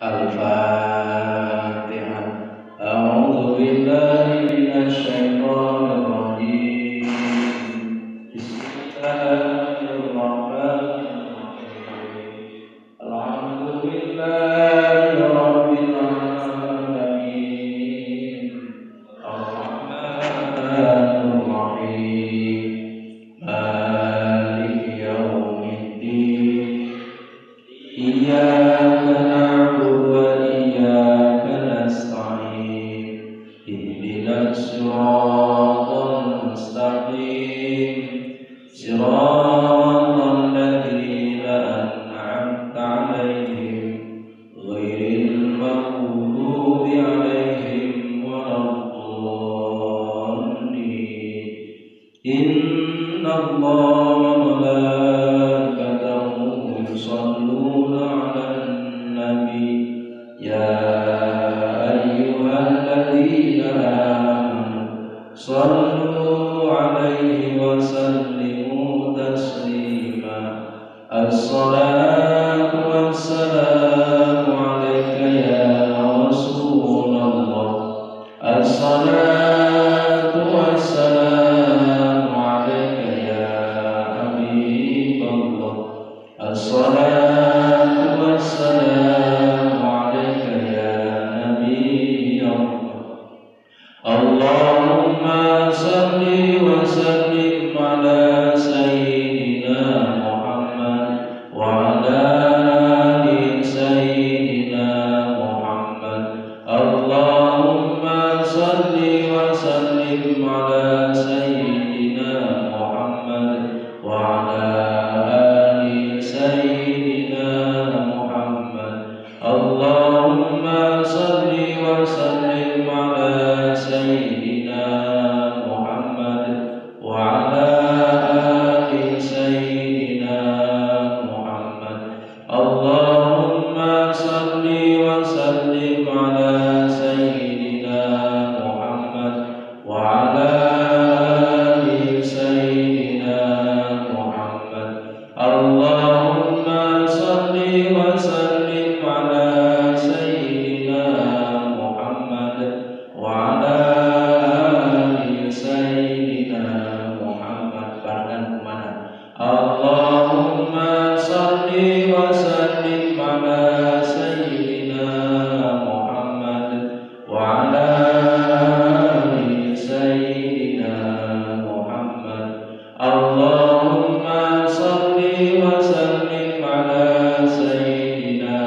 Al-Fatihah. A'udzu billahi minasy syaithanir rajim. Bismillahirrahmanirrahim. Alhamdulillahi rabbil alamin. Arrahmanir rahim. Maliki yaumiddin. Iyyaka na'budu wa iyyaka nasta'in. Ihdinas siratal mustaqim. Siratal ladzina an'amta 'alaihim ghairil maghdubi 'alaihim waladdallin. Innallaha wa malaikatahu yusholluna 'alan nabi. Ya ayyuhalladzina amanu shallu 'alaihi wa sallimu taslima. Assalatu wassalamu 'alaika ya Rasulullah. Assalatu wassalamu 'alaika ya Habiballah. Assalatu wassalamu 'alaika ya Nabiyallah. Allahumma salli wa sallim ala sayyidina Muhammad wa ala ali sayyidina Muhammad. Allahumma salli wa sallim ala sayyidina Muhammad wa ala ali sayyidina Muhammad. Allahumma salli wa sallim ala sayyidina Muhammad wa ala ali sayyidina Muhammad. Allahumma salli wa sallim ala sayyidina Muhammad wa ala ali sayyidina Muhammad. Allahumma salli wa sallim ala sayyidina Muhammad wa ala ali sayyidina Muhammad. Barengan kemana? Allahumma salli wa sallim ala sayyidina Muhammad wa ala ali sayyidina Muhammad. Allahumma salli wa sallim ala sayyidina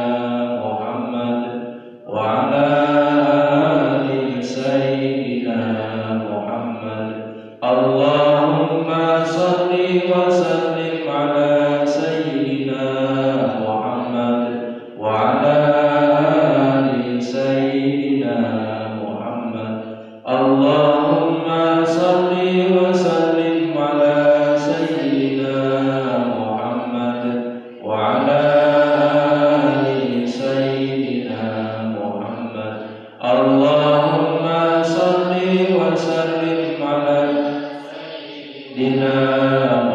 Muhammad wa ala ali sayyidina Muhammad. Allahumma salli wa sallim ala sayyidina Muhammad wa ala ali sayyidina Muhammad. Allahumma salli wa sallim ala sayyidina Muhammad wa ala ali sayyidina Muhammad. Allahumma salli wa sallim ala sayyidina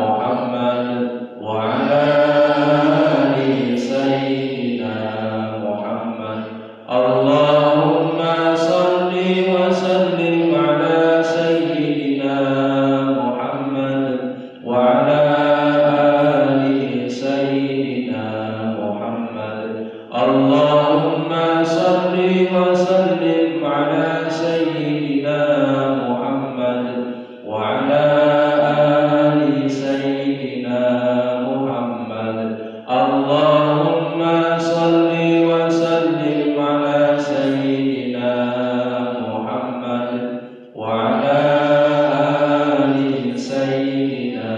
Muhammad wa ala ali sayyidina Muhammad. Allahumma salli wa sallim ala sayyidina Muhammad wa ala ali sayyidina Muhammad. Allahumma salli wa sallim ala sayyidina Muhammad wa ala ali sayyidina Muhammad. Allahumma salli wa sallim ala sayyidina Muhammad wa ala ali sayyidina.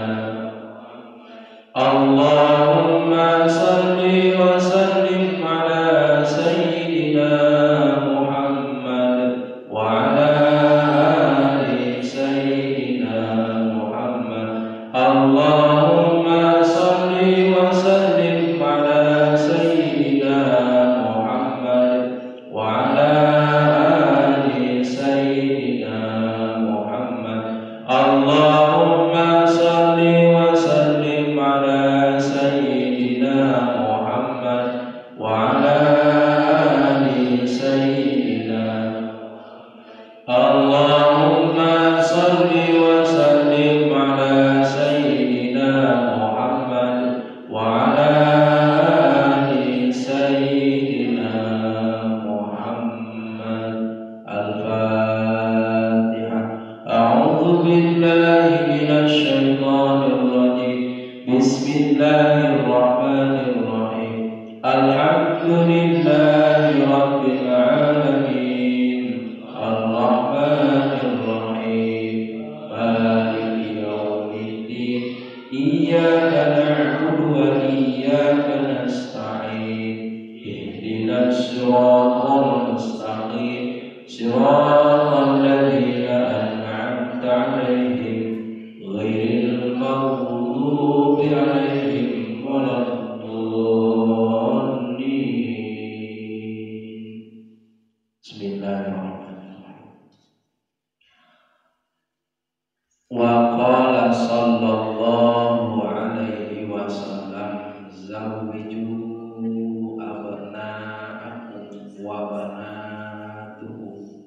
Allahumma salli wa sallim ala sayyidina Muhammad Alhamdulillahi rabbil alamin arrahmanir rahim maliki yaumiddin iyyaka na'budu wa iyyaka nasta'in ihdinas siratal mustaqim siratal ladzina an'amta 'alaihim ghairil maghdubi 'alaihim waladdallin. Bismillahirrahmanirrahim. Wa qala sallallahu alaihi wasallam zawwiju abna'akum wa banatukum.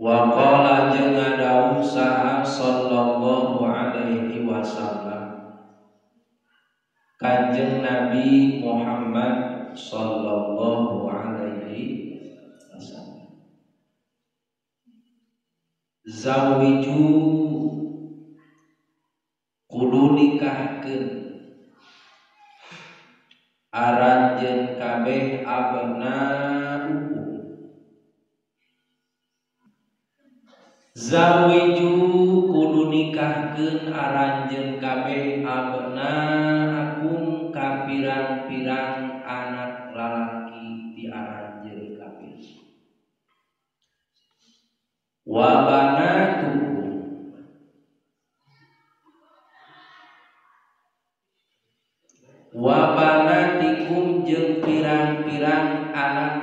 Wa qala jeung ngadawuh saha sallallahu alaihi wasallam Kanjeng Nabi Muhammad sallallahu alaihi wasallam zawiju kudu nikahkeun aranjeun kabeh abnaukum. Zawiju kudu nikahkeun aranjeun kabeh abnaakum ka pirang-pirang anak lalaki di aranjeun kabeh. Wa banatukum wa banatikum jeung pirang-pirang anak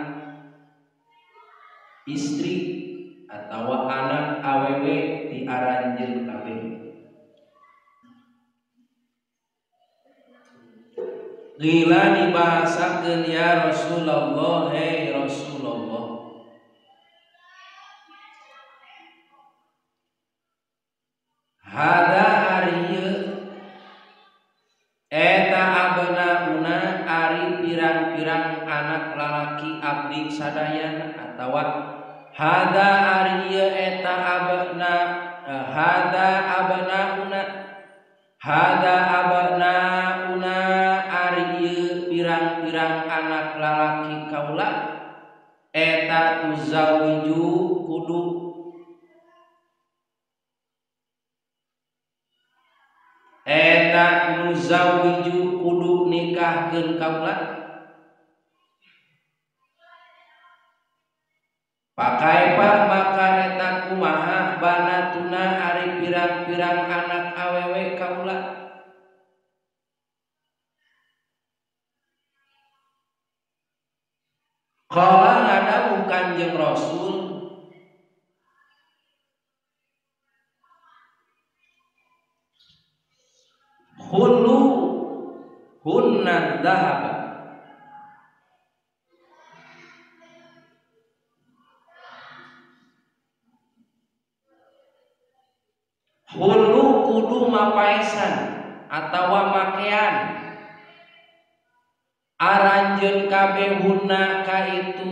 istri atawa anak awewe di aranjeun kabeh. Gila dibahasakeun ya Rasulullah, hei Rasulullah. Hada ari ieu eta abnauna ari pirang-pirang anak lalaki abdi sadayana atawa hada ari ieu eta abna hada abnauna hada abnauna ari ieu pirang-pirang anak lalaki kaula eta tuzawiju kudu eta nuzawiju kudu nikahkeun kaula. Pakai pak maka eta kumaha banatuna ari pirang-pirang anak awewe kaula. Qala ngadawuh Kanjeng Rasul khullu hunna dhahab. Hulu kudu mapaesan atawa makean aranjeun kabeh hunna ka itu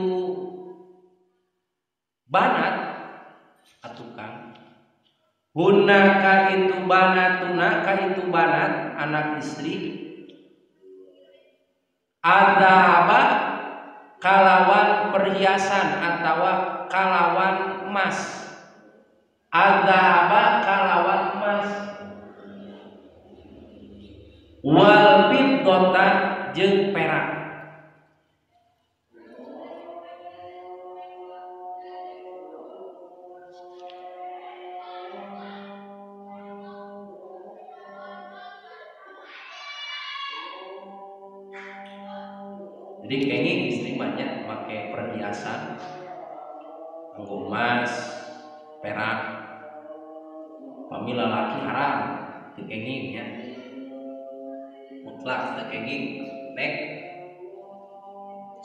banat atukang hunna ka itu banatuna ka itu banat anak istri adzahaba kalawan perhiasan atawa kalawan emas. Adzahaba kalawan emas wal fiddata jeung perak. Jadi kenging istri banyak pakai perhiasan anggo emas, perak. Pami lalaki haram teu kenging nya. Mutlak teu kenging nek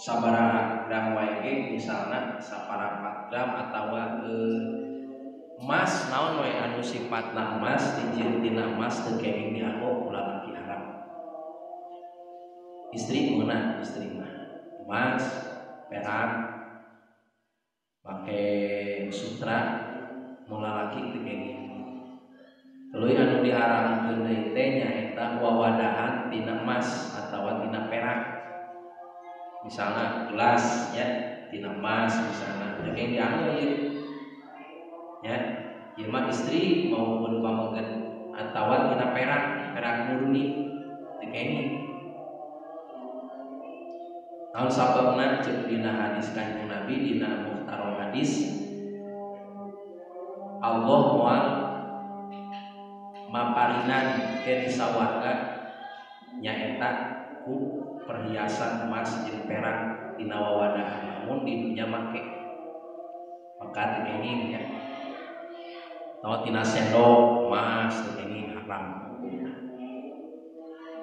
sabaraha gram wae ge misalna saparapat gram atawa emas naon we anu sifatna emas dijieun tina emas teu kenging dianggo ku lalaki haram. Istri meunang istri mah emas, perak, pakai sutra, mun lalaki teu kenging. Tuluy anu diharamkeun deui teh nyaeta wawadahan tina emas atawa tina perak. Misalna gelas ya tina emas misalna teu kenging dianggo ieu. Ya, ieu mah istri maupun pameget atawa tina perak, perak murni teu kenging. Naon sababna ceuk dina hadis Kanjeng Nabi dina mukhtarul hadis Allah moal maparinan ke di sawarga nyaeta ku perhiasan emas jeung perak dina wawadahan lamun di dunya make maka teu kenging ya atawa tina sendok emas teu kenging haram.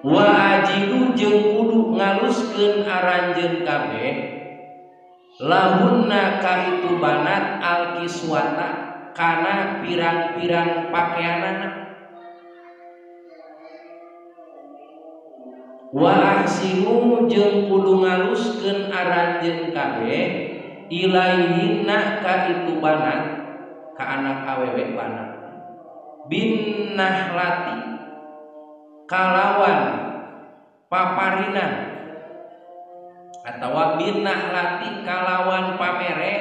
Wa ajidu jeung kudu ngaluskeun aranjeun kabeh lahunna ka itu banat alkiswata kana pirang-pirang pakaianana. Wa ahsinu jeung kudu ngaluskeun aranjeun kabeh ilaihinna ka itu banat ka anak awewe banat bin nahlati kalawan paparinan atawa binahlati kalawan pamere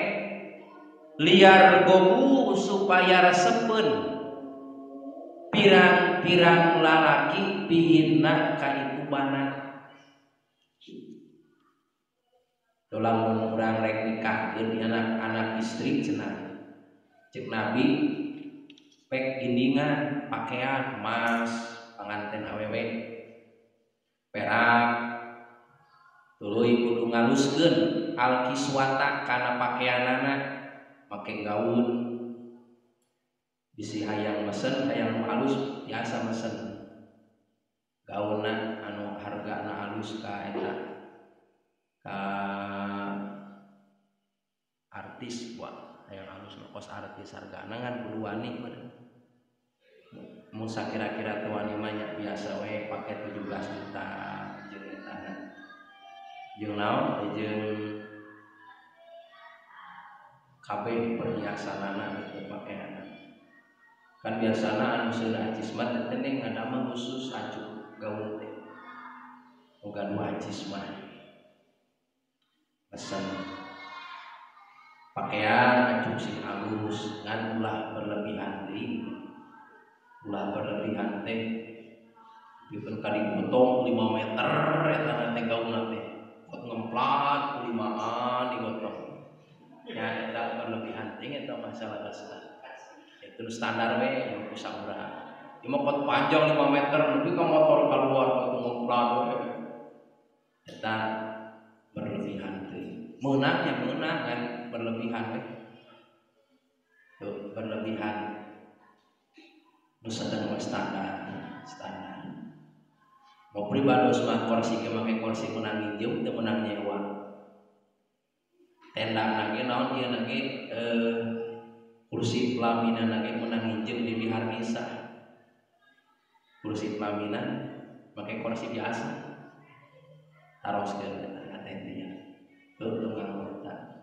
liar gobu supaya resepeun pirang-pirang lalaki pihinna ka itu banat. Lamun urang rek nikahkeun anak-anak istri cenah ceuk Nabi pek gindingan pakaian emas panganten awewe perak tuluy kudu ngaluskeun alkiswata kana pakaianana make gaun bisi hayang mesen hayang halus biasa mesen gaunna anu hargana halus ka eta ka artis buat hayang halus kos artis hargana ngan kudu wani meureun. Mun sakira-kira teu wani mah nya biasa we pake 17 juta jeung eta jeung naon jeung kabeh perhiasanana gitu pakeanna. Kan biasana anu seueur acis mah teh teh ngadamel khusus acuk gaun teh. Nu gaduh acis mah pesen pakaian acuk sing halus ngan ulah berlebihan deui. Ulah berlebihan teh dipun kadigotong 5 meter eta teh gaunna teh kot ngemplat 5an digotong ya eta berlebihan teh eta masalah geus itu standar we nu saurang ieu mah kot panjang 5 meter nepi ka motor kaluar kot ngemplat we eta berlebihan teh meunang ya meunang kan berlebihan we tuh berlebihan nu sedang standar standar mau pribados mah kursi ke make kursi menang nginjem teu menang nyewa tenda nage naon ieu nage kursi pelaminan nage menang nginjem di Biharnisa kursi pelaminan make kursi biasa taroskeun eta teh nya tuh tunggang eta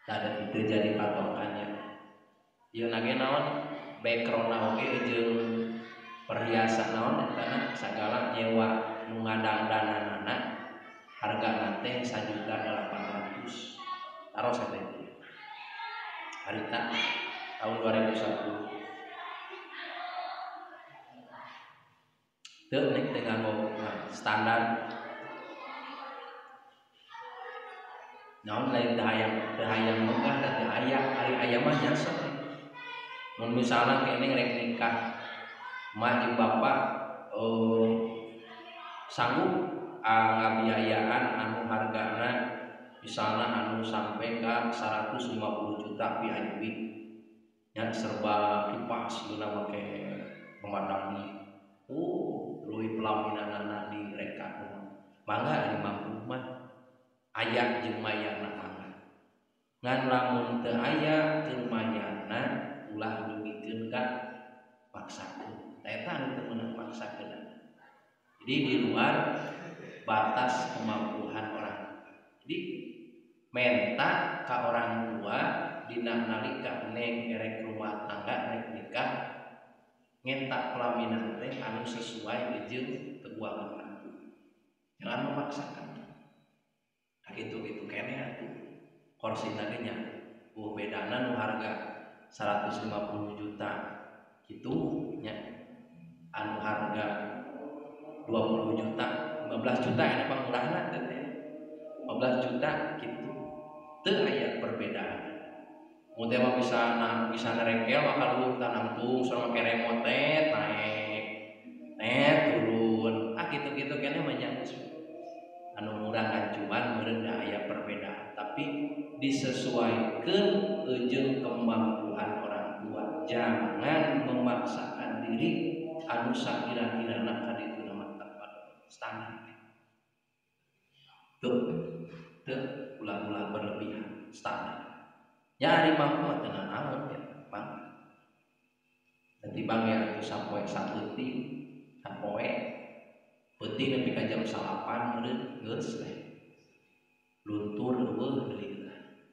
ada itu jadi patokannya ieu nage naon background oge jeung perhiasan naon eta sagala nyewa nu ngadangdananana hargana teh 1.800.000 taros eta teh harita tahun 2010 teu nek teu nganggo standar naon lain teu hayang megah da teu aya ari aya mah jasa. Mun misalna kene rek nikah mah jeung bapak sanggup ngabiayaan anu hargana misalna anu sampai ka 150 juta VIP nya serba kipas geuna make pemadam tuluy pelaminanana direka mangga ari mampu mah aya jeung mayana mangga ngan lamun teu aya jeung mayana ulah dugikeun ka paksakeun eta anu teu meunang paksakeun. Jadi di luar batas kemampuan orang. Jadi menta ka orang tua dina nalika neng erek rumah tangga rek nikah Ngentak pelaminan teh anu sesuai jeung keuangan mampu. Jangan memaksakan. Nah gitu-gitu keneh atuh. Korsina ge nya bedana nu harga 150 juta kitu nya. Anu harga 20 juta, 15 juta aya pangmurahna teh. 15 juta kitu. Teu aya perbedaan. Mun teh mah bisa bisa nerekel maka luhur tanangtung soal make remote naik net turun. Ah kitu-kitu keneh mah nya geus. Anu murah kan cuman meureun da aya perbedaan, tapi disesuaikan jeung kemampuan orang tua. Jangan memaksakan diri anu sakira-kirana ka ditu mah tepat standar. Tuh, teu ulah-ulah berlebihan standar. Ya ari mampu mah teu nanaon ya, Bang. Nanti bang ya atuh sapoe saeutik, sapoe peuting nepi ka jam 9 meureun geus teh. Luntur eueuh deui tah.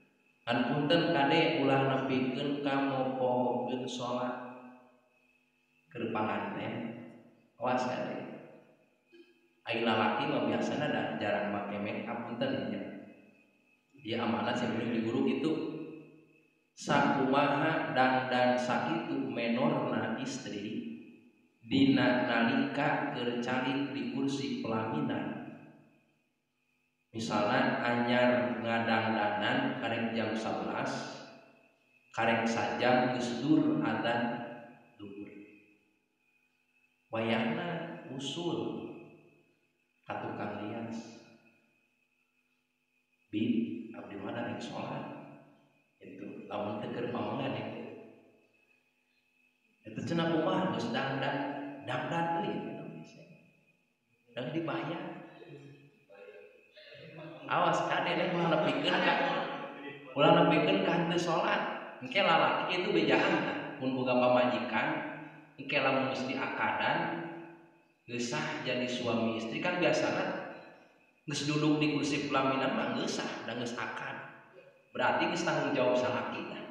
Kan punten kade ulah nepikeun ka mopohokeun salat keur panganten. Awas kade. Ai lalaki mah biasana da jarang make make up punten nya. Ieu amanat sing di guru kitu. Sakumaha dangdan sakitu menorna istri dina nalika keur calik di kursi pelaminan. Misalnya anyar ngadangdanan karek jam 11, karek sajam geus dur adzan duhur. Wayahna usul ka tukang rias. Bi abdi mana rek salat? Itu lamun teu keur pamongan itu. Itu cenah kumaha geus dangdan, dangdan euy Indonesia. Dan dibayar. Awas kade nih ulah nepikeun ka ulah nepikeun ka henteu salat. Engke lalaki itu bejaan tah. Mun boga pamajikan, engke lamun geus diakadan geus sah jadi suami istri kan biasana geus duduk di kursi pelaminan mah geus sah da geus akad. Berarti geus tanggung jawab salaki tah.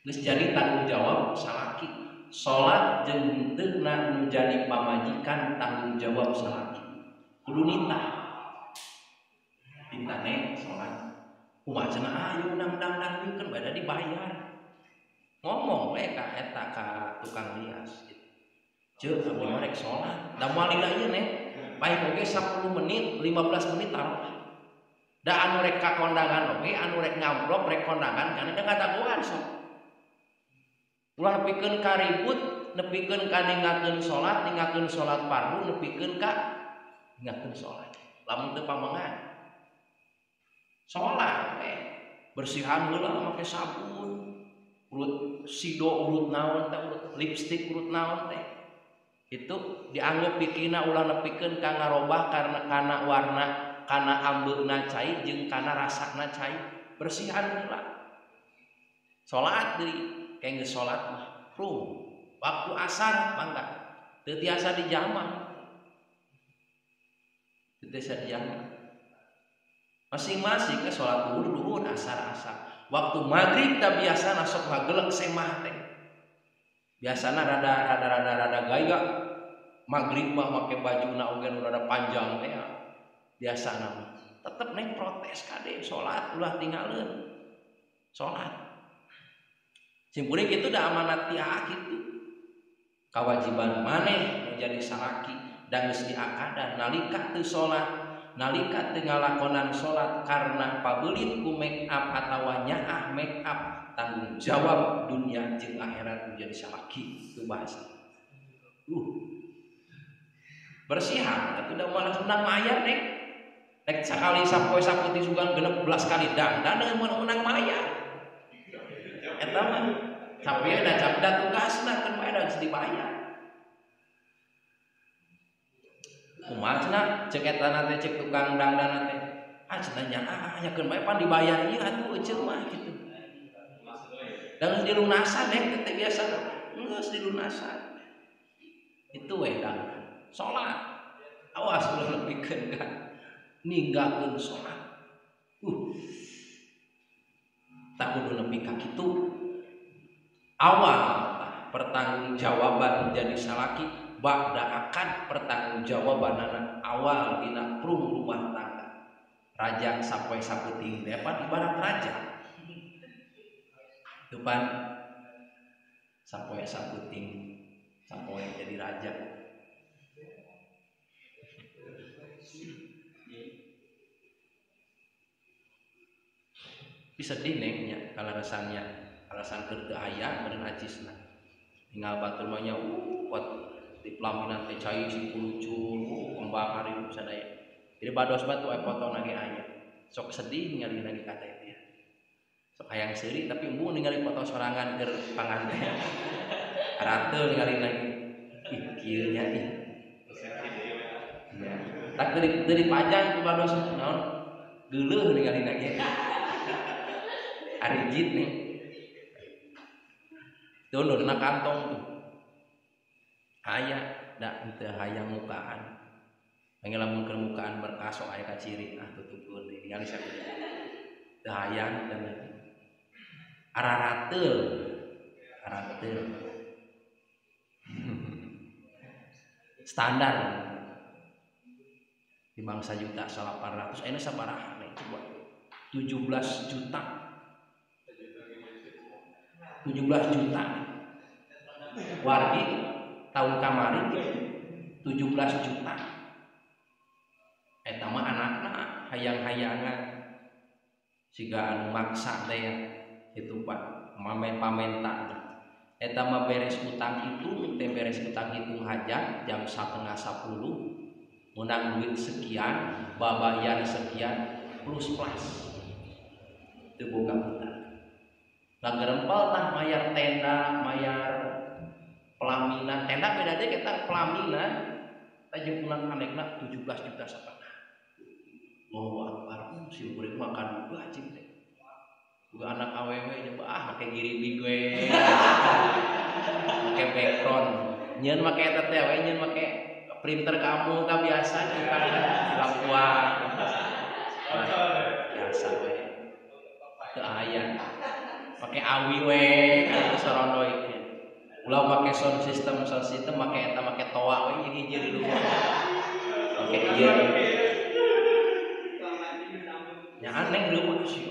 Geus jadi tanggung jawab salaki. Salat jeung henteu na nu jadi pamajikan tanggung jawab salaki. Kudu nitah. Ditane salat. Kumaha cenah ayo nang-nang kan bada dibayar. Ngomong we ka eta ka tukang rias gitu. Ceuk abdi mah rek salat. Da moal lila ieu neh. Paeh oge 10 menit, 15 menit taruh. Da anu rek ka kondangan oge, anu rek ngamplop rek kondangan kana da katagoan sok. Ulah nepikeun ka ribut, nepikeun ka ninggalkeun salat, ninggalkeun salat fardu, nepikeun ka ninggalkeun salat. Lamun teu pamengan. Salat we. Bersihan heula make sabun, urut sido, urut naon teh, urut lipstik, urut naon teh. Itu dianggap pikirna ulah nepikeun ka ngarobah karena kana warna, kana ambeuna cai jeung kana rasana cai. Bersihan heula. Salat deui, kayak geus salat mah. Rum. Waktu asar mangga. Teu tiasa dijamah. Teu tiasa dijamah. Masing-masing ke salat duhur duhur, asar asar. Waktu maghrib tak biasa sok ngagelek semah teh. Biasana rada rada rada rada gaya. Maghrib mah make bajuna oge nu rada panjang teh. Biasana mah tetep neng protes kade salat ulah tinggalin. Salat. Simpuling itu dah amanat ti kitu. Kewajiban maneh menjadi salaki dan geus diakadan nalika teu salat, nalika teu ngalakonan salat karena pabeulit ku make up atawa nyaah make up, tanggung jawab dunia jeung akhirat menjadi salaki itu bahasa. Bersihan atuh da malah menang mayar nek. Nek sakali sapoe saputi sugan 16 kali dangdan dengan menang mayar. Eta mah capek da capda tugasna kan bae da geus dibayar. Kumaha cenah cek eta teh cek tukang dangdan teh. Ah cenah nyaah nyakeun bae pan dibayar ieu atuh eceu mah kitu. Da geus dilunasan nek teh biasa geus dilunasan. Itu we dangdan. Salat. Awas ulah nepikeun ka ninggalkeun salat. Tak kudu nepi ka kitu. Awal tah pertanggungjawaban jadi salaki ba'da akad pertanggungjawabanana awal dina prung rumah tangga. Raja sapoe saputing teh pan ibarat raja. Itu pan sapoe saputing sapoe jadi raja. Bisa sedih neng nya kalarasannya alasan keur teu aya meureun acisna. Tinggal batur mah nya kuat di pelaminan teh cai si kulucur, kembang ari sadaya. Jadi bados batu aya foto nage aya. Sok sedih ningali nage kata itu ya. Sok hayang seuri tapi embung ningali foto sorangan keur pangan teh. Arateul ningali nage. Ih kieu nya ih. Ya. Tak teu dipajang ku bados naon? Geuleuh ningali nage. Arijit nih. Tuh dina kantong tuh. Aya da teu hayang mukaan. Panggil lamun keur mukaan berkas sok aya kaciri ah tutupkeun deui ningali sakudu. Teu hayang dan ararateul. Arateul. Standar. Di bangsa juta 800 ayeuna sabaraha nih coba. 17 juta. 17 juta. Wargi tahun kamari 17 juta. Eta mah anakna hayang-hayangan siga anu maksa teh ya itu Pak pamen-pamenta eta mah beres utang itu teh beres utang hitung hajat jam 9:30 menang duit sekian babayar sekian plus plus teu boga utang ngagerempel tah mayar tenda mayar pelaminan tenda beda deui kita pelaminan teh jeung ulang anekna 17 juta setengah. Allahu Akbar, si murid makan juga cing teh. Juga anak awewe coba ah make giribi gue. Make background. Nyeun make eta teh we nyeun make printer kamu tah biasa kita lampuan. Biasa we. Teu aya. Make awi we kan sorondo ieu. Ulah make sound system make eta make toa we hiji di luar. Make ieu. Nya aneh leuwih sih.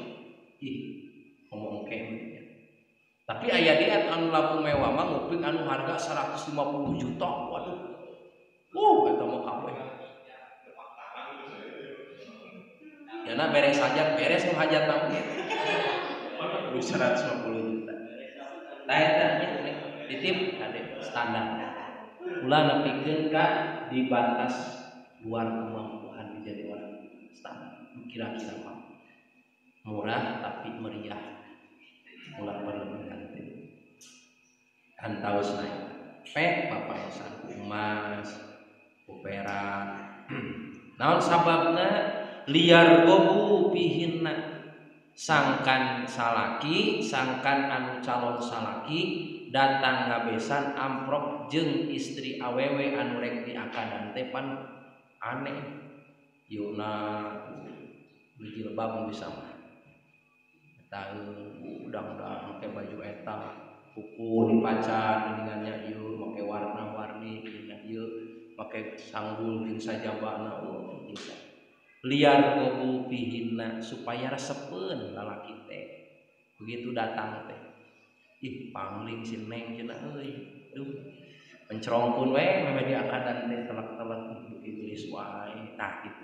Ih, ngomong engke. Tapi aya dia anu lampu mewah mah nguping anu harga 150 juta. Waduh. Eta mah kabeh. Jana beres hajat, beres nu hajat mah. 150 juta. Tah eta nya titip kade standar. Ulah nepikeun ka di batas luar kemampuan jadi orang standar. Kira-kira mah murah tapi meriah, ulah berlebihan teh. Antaos naik pek bapak esan emas, perak. Naon sababna liar gobu pihinna sangkan salaki, sangkan anu calon salaki datang ngabesan amprok jeung istri awewe anu rek diakadan teh pan aneh. Yuna jilbab bisa mah eta udang-udang make baju eta kuku dipacan geuningannya ieu make warna-warni geuningan ieu make sanggul jeung sajabana bisa liar gobu pihinna supaya resepeun lalaki teh begitu datang teh ih pangling si neng cenah euy duh mencerongkun we meme diakadan teh telak-telak beuki geulis wae tah kitu.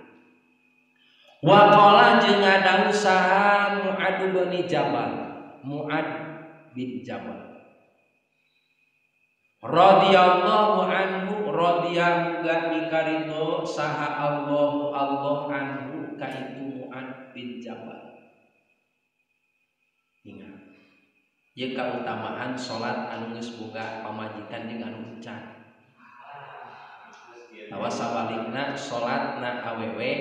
Wa qala jeung ada usaha Mu'ad bin Jabal, Mu'ad bin Jabal radhiyallahu anhu radhiyallahu mikaridho saha Allahu Allah anhu ka itu Mu'ad bin Jabal. Ingat ieu kautamaan salat anu geus boga pamajikan jeung anu encan. Tawa sabalikna salatna awewe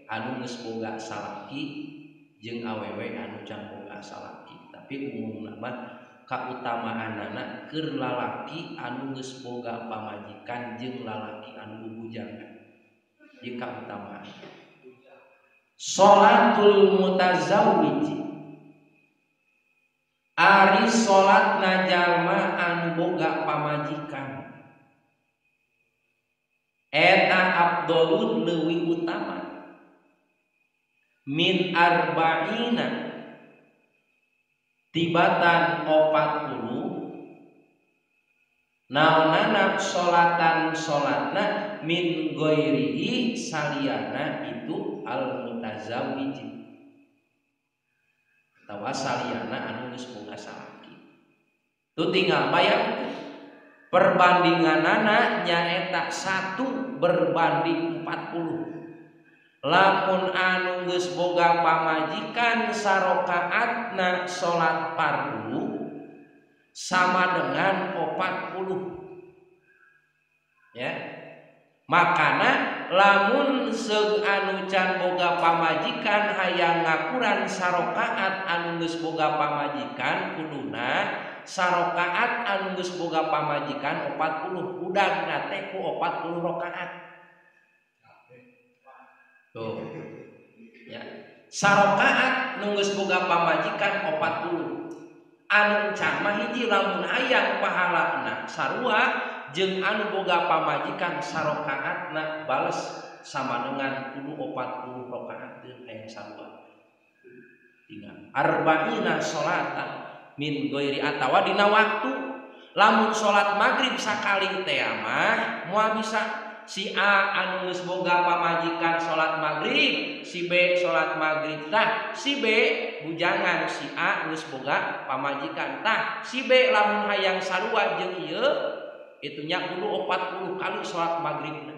anu geus boga salaki jeung awewe anu can boga salaki tapi umumna mah kautamaanana keur lalaki anu geus boga pamajikan jeung lalaki anu bubujangan ieu kautamaan salatul mutazawwiji Ari salatna jalma anu boga pamajikan eta afdalun leuwih utama min arba'ina tibatan 40 naonana sholatan sholatna min ghairihi saliyana itu al mutazawwij atawa saliyana anu geus boga salaki. Tuh tinggal bayangkeun perbandinganana nyaeta 1 berbanding 40. Lamun anu geus boga pamajikan sarokaatna salat fardu sama dengan 40. Ya. Makana lamun seug anu can boga pamajikan hayang ngakuran sarokaat anu geus boga pamajikan kuduna sarokaat anu geus boga pamajikan 40 udagna teh ku 40 rakaat. Tuh. Ya. Sarokaat nu geus boga pamajikan 40. Anu can mah hiji lamun hayang pahalana sarua jeung anu boga pamajikan sarokaatna bales sama dengan kudu 40 rakaat hayang sarua. Tinggal arba'ina sholatan min ghairi atawa dina waktu lamun salat maghrib sakali teh mah moal bisa si A anu geus boga pamajikan salat maghrib, si B salat maghrib tah si B bujangan, si A geus boga pamajikan tah si B lamun hayang sarua jeung ieu itunya kudu 40 kali salat maghribna.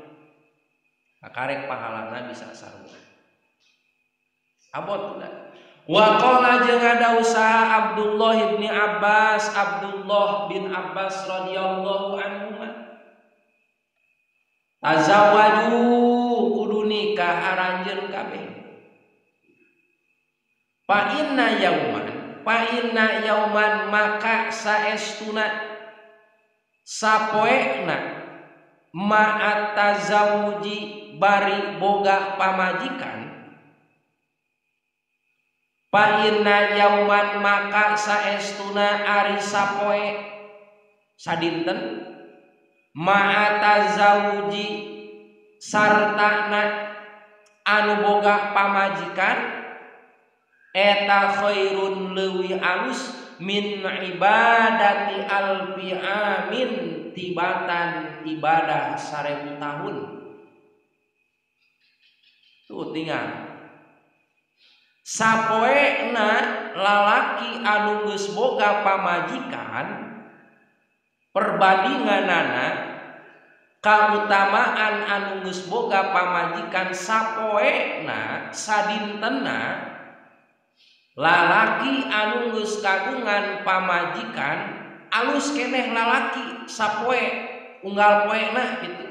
Karek pahalana bisa sarua. Abot udah. Wa qala jeung ada usaha Abdullah bin Abbas, Abdullah bin Abbas radhiyallahu anhu. Tazawwaju kudu nikah aranjeun kabeh. Fa inna yauman maka saestuna sapoena ma'at tazawuji bari boga pamajikan. Fa inna yauman maka saestuna ari sapoe sadinten ma'ata zawuji sartana anu boga pamajikan eta khairun leuwih alus min ibadati alfi amin tibatan ibadah 1000 tahun. Tuh tinggal sapoena lalaki anu geus boga pamajikan perbandinganana kautamaan anu geus boga pamajikan sapoena sadintena lalaki anu geus kagungan pamajikan alus keneh lalaki sapoe unggal poena gitu.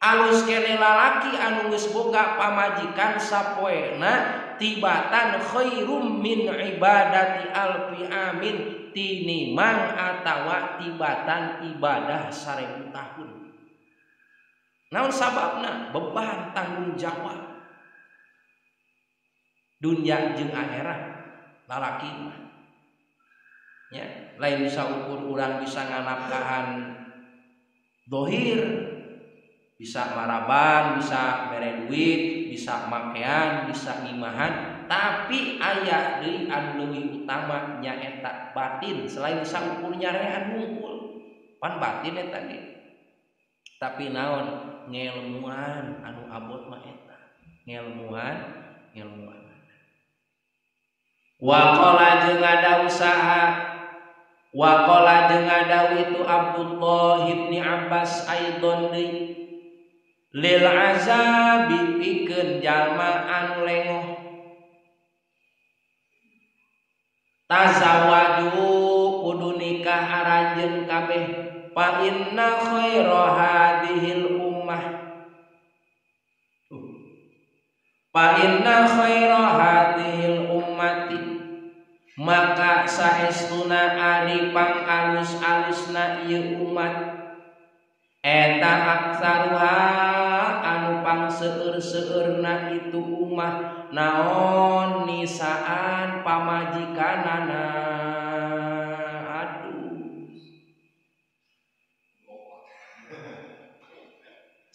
Alus keneh lalaki anu geus boga pamajikan sapoena tibatan khairum min ibadati alfi amin tinimang atawa tibatan ibadah 1000 tahun. Naon sababna? Beban tanggung jawab dunia jeung akhirat lalaki mah. Ya, lain bisa ukur urang bisa nganapkahan dohir, bisa maraban, bisa mere duit, bisa makean, bisa ngimahan, tapi aya deui anu leuwih utama nyaeta batin. Selain saukur nyarean hungkul, pan batin eta ge. Tapi naon ngelmuan anu abot mah eta. Ngelmuan. Wa qala jeung ada usaha, wa qala jeung ada itu Abdullah bin Abbas aidon deui lil azabi pikeun jalma anu lengoh. Tazawwaju kudu nikah aranjeun kabeh fa inna khaira hadhil ummah. Fa inna khaira hadhil ummati maka saestuna ari pang alus-alusna ieu umat eta aksaruha anu pang seueur-seueurna itu ummah naon nisaan pamajikanana.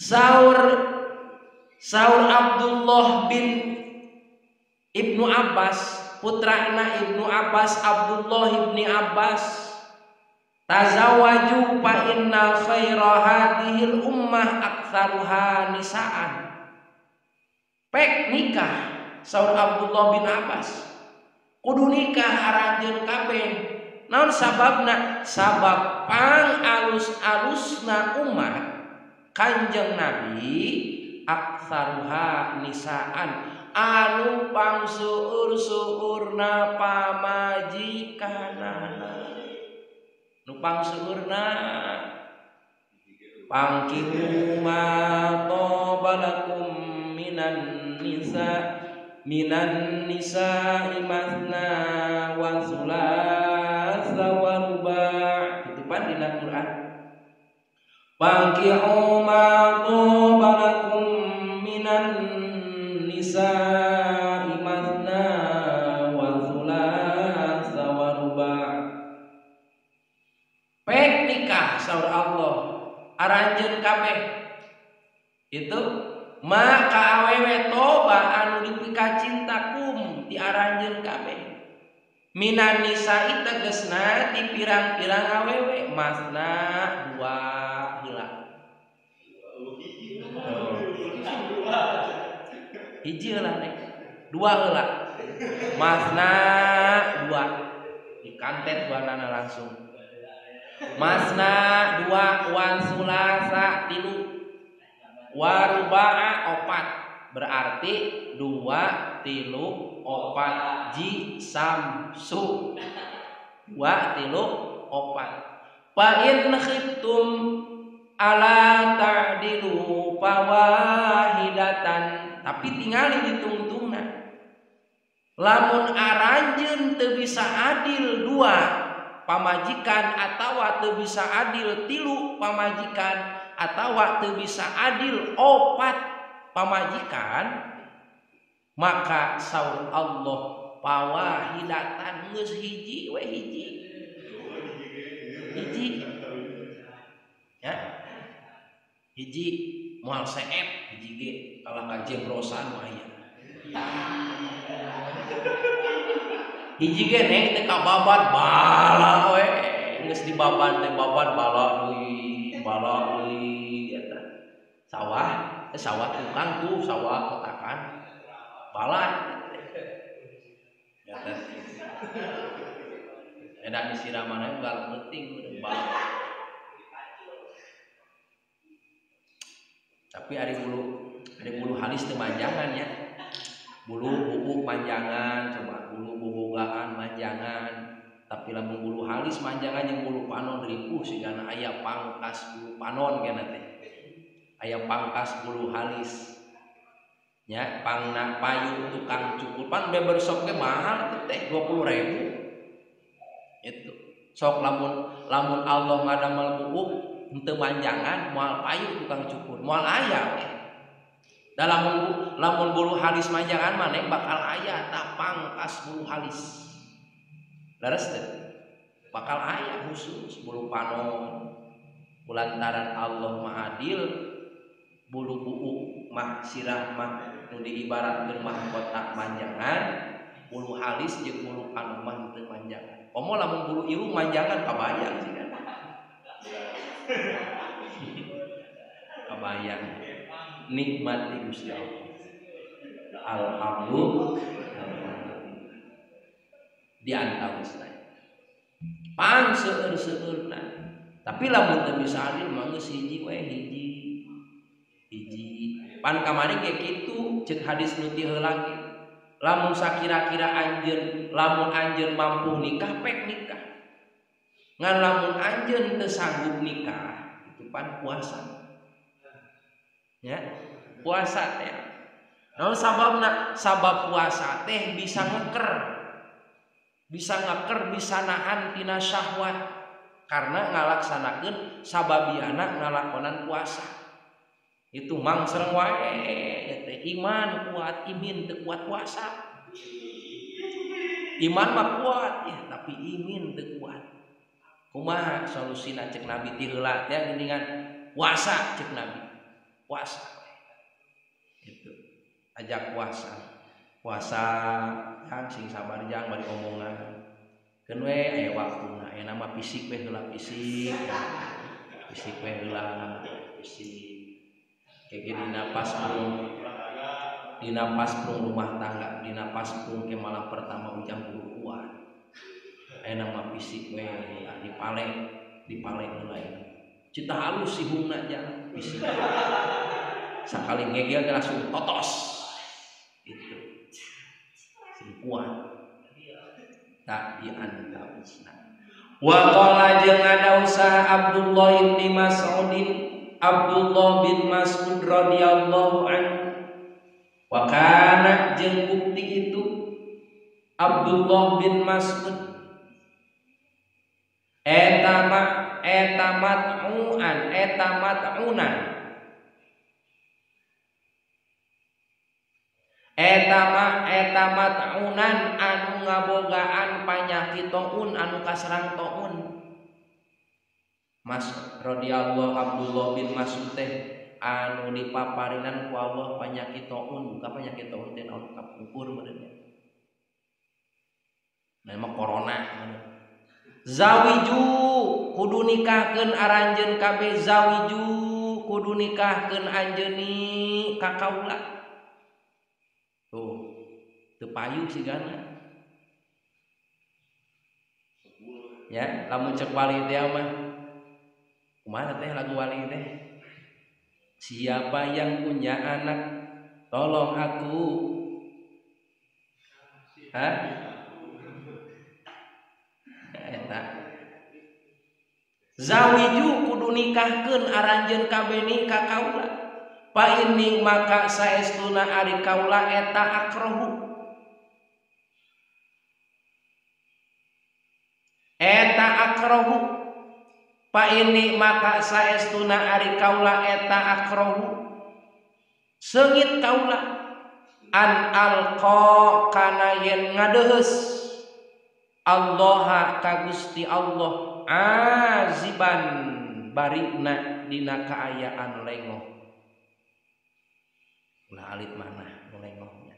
Saur Abdullah bin Ibnu Abbas, putrana Ibnu Abbas Abdullah ibni Abbas, tazawwaju fa inna khaira hadhil ummah aktsaruha nisaan. Pek nikah saur Abdullah bin Abbas, kudu nikah aranjeun kabeh. Naon sababna? Sabab pang alus-alusna umat Kanjeng Nabi aktsaruha nisaan, anu pang seueur-seueurna pamajikanana. Nu pang seueurna pangkihu ma tabalakum minan nisa minan nisa masna wa thulatha wa ruba'. Itu pan dina Quran. Pangkihu ma tabalakum minan nisa masna wa thulatha wa ruba'. Pek nikah saur Allah aranjeun kabeh. Itu maka awewe toba anu dipika cinta kum ti aranjeun kabeh. Minan nisa'i tegesna ti pirang-pirang awewe, masna dua heula. Hiji heula nek, dua heula. Masna dua. Dikantet duanana langsung. Masna dua, wan sulasa tilu, waruba'a opat. Berarti dua tilu opat, ji samsu. Dua tilu opat. Fa in khiftum ala ta'dilu fawahidatan. Tapi tingali ditungtungna. Lamun aranjeun teu bisa adil dua pamajikan atawa teu bisa adil tilu pamajikan atawa teu bisa adil opat pamajikan, maka saur Allah pawahidatan geus hiji we hiji. Hiji. Ya. Hiji moal seep hiji ge kalah ka jebrosan mah aya. Hiji ge neng teh kababat bala we geus dibabat teh babat bala deui eta. Sawah, sawah tukang tuh, sawah kotakan bala eta. Edan disiraman unggal penting udah bala. Tapi ari bulu halis teu manjangan ya. Bulu bubuk manjangan, coba bulu bobogaan manjangan. Tapi lamun bulu halis manjangan jeung bulu panon ripuh sigana aya pangkas bulu panon kana teh. Aya pangkas bulu halis. Nya pangna payu tukang cukur pan barbershop ge mahal teh 20.000. Itu. Sok lamun Allah ngadamel bubuk henteu manjangan moal payu tukang cukur, moal aya we. Da lamun bulu halis manjangan maneh bakal aya tah pangkas bulu halis. Leres teu? Bakal aya khusus bulu panon. Kulantaran Allah Maha Adil, bulu buuk mah sirah mah nu diibaratkeun mahkota manjangan, bulu halis jeung bulu panon mah henteu manjangan. Komo lamun bulu irung manjangan kabayang sih kan. Kabayang. Nikmat di Gusti Allah. Alhamdulillah. Di antawisna. Pang seueur-seueurna. Tapi lamun teu bisa adil mah geus hiji we hiji. Hiji. Pan kamari ge kitu ceuk hadis nu ti heula ge. Lamun sakira-kira anjeun, lamun anjeun mampu nikah pek nikah. Ngan lamun anjeun teu sanggup nikah, itu pan puasa. Ya, puasa teh. Naon sababna? Sabab puasa teh bisa ngeker. Bisa ngeker, bisa nahan tina syahwat. Karena ngalaksanakeun sababiana ngalakonan puasa. Itu mang sareng wae ya teh iman kuat, imin teu kuat puasa. Iman mah kuat ya, tapi imin teu kuat. Kumaha solusina cek Nabi ti heula teh geuningan puasa cek Nabi. Puasa itu ajak puasa. Puasa jang sing sabar jang bari omongan. Keun we aya waktuna, aya nama fisik we heula fisik. Fisik we heula fisik. Kege dina pas prung rumah tangga, dina pas prung ke malam pertama ujang kudu kuat. Aya nama fisik we heula dipale heula. Cita halus sihungna jang fisik. Sakali ngegel langsung totos. Itu. Sing kuat. Tak diantawisna. Wa qala jeung ada usaha Abdullah bin Mas'udin, Abdullah bin Mas'ud radhiyallahu anhu. Wa kana jeung bukti itu Abdullah bin Mas'ud eta mat'uan eta mat'unan eta mat'unan anu ngabogaan panyakit taun anu kaserang taun. Mas radhiyallahu Abdullah bin Mas'ud teh anu dipaparinan ku Allah panyakit taun, buka panyakit taun teh naon kapungkur meureun nya. Nah mah corona meureun. Zawiju kudu nikahkeun aranjeun kabeh, zawiju kudu nikahkeun anjeuni ka kaula. Tuh, teu payu sigana. Ya, lamun cek wali teh mah. Kumaha teh lagu wali teh? Siapa yang punya anak, tolong aku. Hah? Eta. Zawiju kudu nikahkeun aranjeun kabeh ni ka kaula. Pa ini maka saestuna ari kaula eta akrohu. Eta akrohu. Pa ini maka saestuna ari kaula eta akrohu. Seungit kaula an alqa kana yen ngadeheus Allah ka Gusti Allah aziban barina dina kaayaan lengoh. Ulah alit mana lengohnya.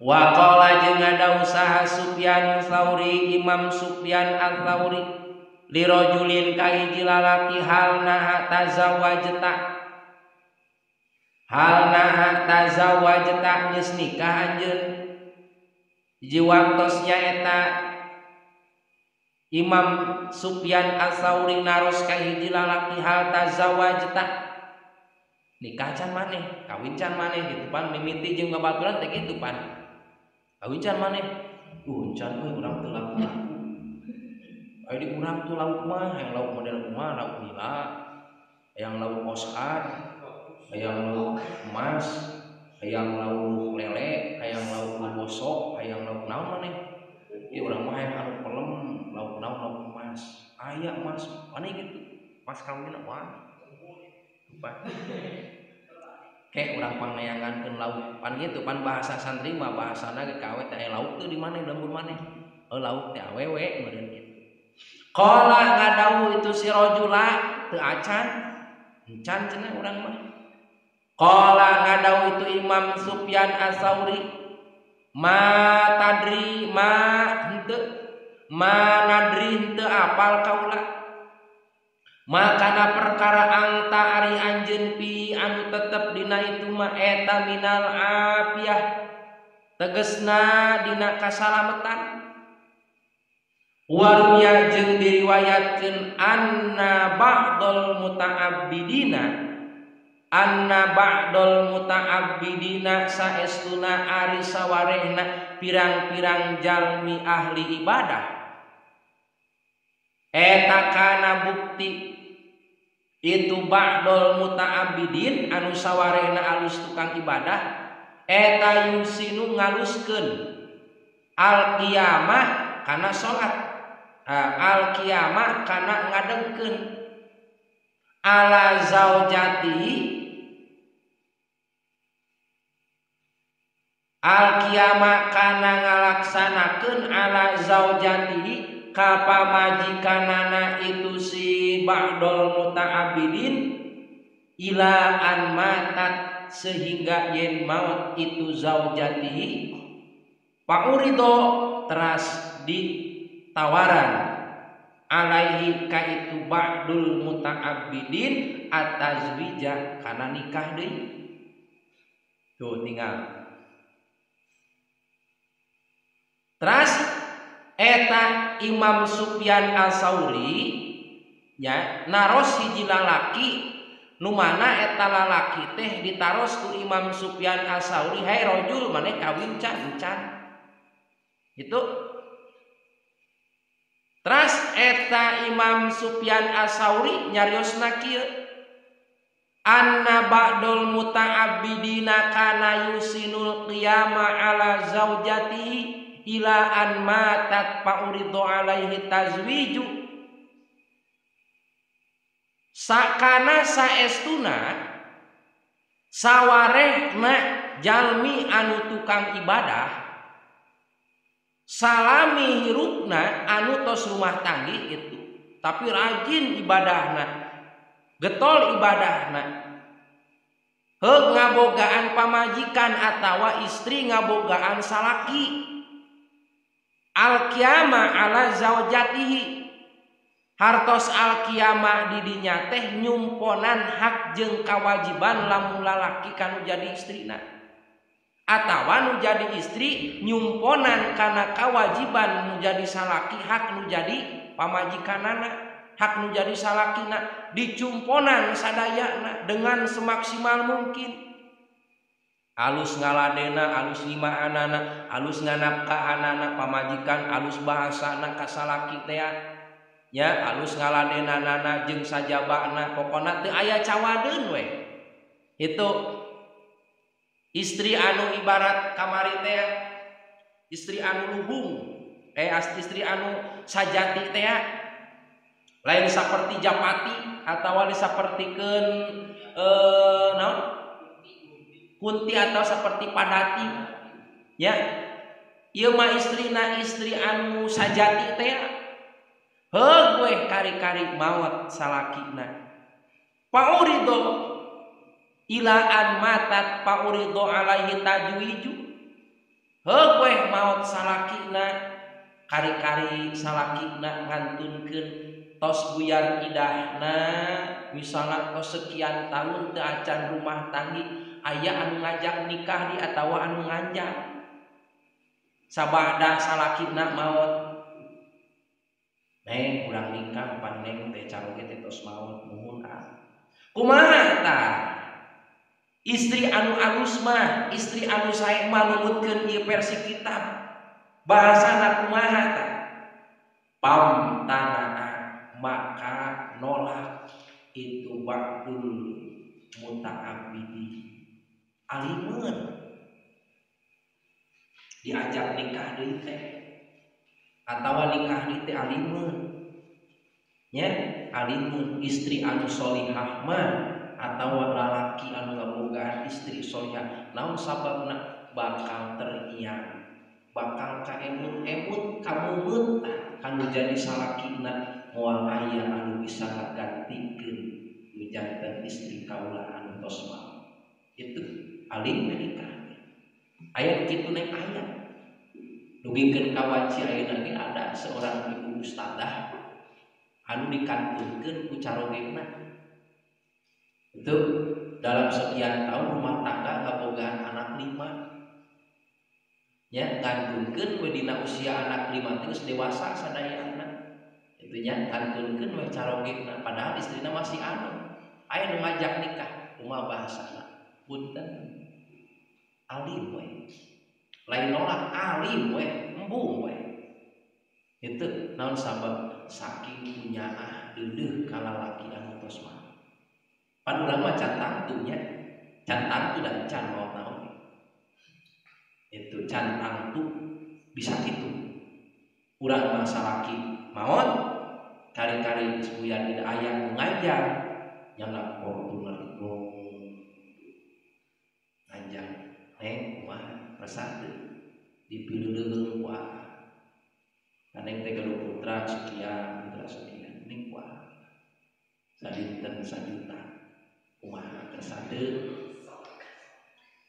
Wa qala jeung ada usaha Sufyan Tsauri, Imam Sufyan Ats-Tsauri lirajulin ka hiji lalaki hal naha tazawwajta. Hal naha tazawwajta geus nikah anjeun. Hiji waktos nyaeta Imam Sufyan Ats-Tsauri naros ka hiji lalaki hal tazawwajta. Nikah can maneh, kawin can maneh gitu pan mimiti jeung babaturan teh kitu pan. Kawin can maneh. Can euy urang teu laku. Aya di urang tuh lauk mah, yang lauk model kumaha, lauk nila, yang lauk Oscar, yang lauk emas, yang lauk lele, yang lauk bosok, yang lauk naon maneh. Ieu urang mah hayang anu pelem, lauk naon lauk emas. Aya emas, maneh gitu. Mas kawin wah. Kayak urang pangayangankeun lauk pan gitu pan bahasa santri mah bahasana ge kawe teh lauk teu di maneh lembur maneh. Oh lauk teh awewe meureun kitu. Qala ngadawuh itu si rajula teu acan encan cenah urang mah. Qala ngadawuh itu Imam Sufyan Ats-Tsauri ma tadri ma henteu ma nadri henteu apal kaula. Makana perkara angta ari anjeun pi anu tetep dina itu mah eta minal afiah tegesna dina kasalametan. Waruya jeung diriwayatkeun anna ba'dul muta'abbidina anna ba'dul muta'abbidina saestuna ari sawarehna pirang-pirang jalmi ahli ibadah eta kana bukti itu ba'dul muta'abbidin anu sawarehna alus tukang ibadah eta yusinu ngaluskeun al qiyamah kana salat, al qiyamah kana ngadegkeun ala zaujatihi al qiyamah kana ngalaksanakeun ala zaujatihi ka pamajikanana itu si ba'dul muta'abbidin Ila an matat sehingga yen maut itu zaujatihi paurido teras ditawaran alaihi ka itu ba'dul muta'abbidin atazwija kana nikah deui. Tuh tinggal teras eta Imam Sufyan Al-Sauri nya naros hiji lalaki nu mana eta lalaki teh ditaros ku Imam Sufyan Al-Sauri, "Hai rajul, maneh kawin can can?" Itu teras eta Imam Sufyan Al-Sauri nyariosna kieu, anna ba'dul muta'abbidina kana yusinul qiyama ala zaujatihi ila an matat fa'uridu alaihi tazwiju. Sakana saestuna sawarehna jalmi anu tukang ibadah salami hirupna anu tos rumah tanggi itu tapi rajin ibadahna, getol ibadahna, heug ngabogaan pamajikan atawa istri ngabogaan salaki, al-qiyama ala zaujatihi, hartos al-qiyama didinya teh nyumponan hak jeung kawajiban lamun lalaki kanu jadi istrina atawa nu jadi istri nyumponan kana kawajiban nu jadi salaki, hak nu jadi pamajikanana, hak nu jadi salakina dicumponan sadayana dengan semaksimal mungkin. Alus ngaladena, alus nyimaanana, alus nganapkahanana pamajikan, alus bahasana ka salaki teh nya, alus ngaladenanana jeung sajabana, pokona teu aya cawadeun we. Itu istri anu ibarat kamari teh istri anu luhung, istri anu sajati teh lain saperti japati atawa disapertikeun naon kunti atau seperti padati ya. Ieu mah istrina istri anu sajati teh heug we kari-kari maot salakina. Paurido ila an matat paurido alaihi tajwiju, heug we maot salakina kari-kari salakina ngantunkeun tos buyar idahna, misalna tos sekian tahun teu acan rumah tanggi, aya anu ngajak nikah di atawa anu nganjang sabada salakina maot, neng urang nikah pan neng teh caroge teh tos maot muhun ah. Kumaha tah istri anu alus mah, istri anu sae mah numutkeun ieu versi kitab bahasana kumaha tah? Pamtanaa maka nolak itu ba'dul muta'abbidi alimun diajak nikah deui teh atawa nikah deui teh alimun nya, alimun istri anu solihah mah atawa lalaki anu ngabogaan istri solihah naon sababna bakal terngiang, bakal kaemut-emut kamungut kanu jadi salakina moal aya anu bisa ngagantikeun nu janten istri kaula anu tos maot. Itu alim nikah aya kitu neng aya dugikeun ka wanci ayeuna ge ada seorang ibu ustadzah anu dikantunkeun ku carogena. Itu dalam sekian tahun rumah tangga ngabogaan anak 5 nya, kantunkeun we dina usia anak 5 geus dewasa sadayana. Itu nya kantunkeun we carogena padahal istrina masih anu. Aya nu ngajak nikah kumaha bahasana? Punten alim we. Lain nolak alim we, embung we. Itu naon sabab saking kunyaah deudeuh ka lalaki anu tos maot. Pan urang mah can tangtu nya, can tangtu dan can maot naon. Itu can tangtu bisa kitu. Urang mah salaki maot kari-kari geus buyar tidak aya nu nganjang nyanak Fortuner gong nganjang neng kumaha resah teu dipileuleung ku aa neng teh gaduh putra sekian ning kumaha sadinten sajuta Kumaha kersa teu?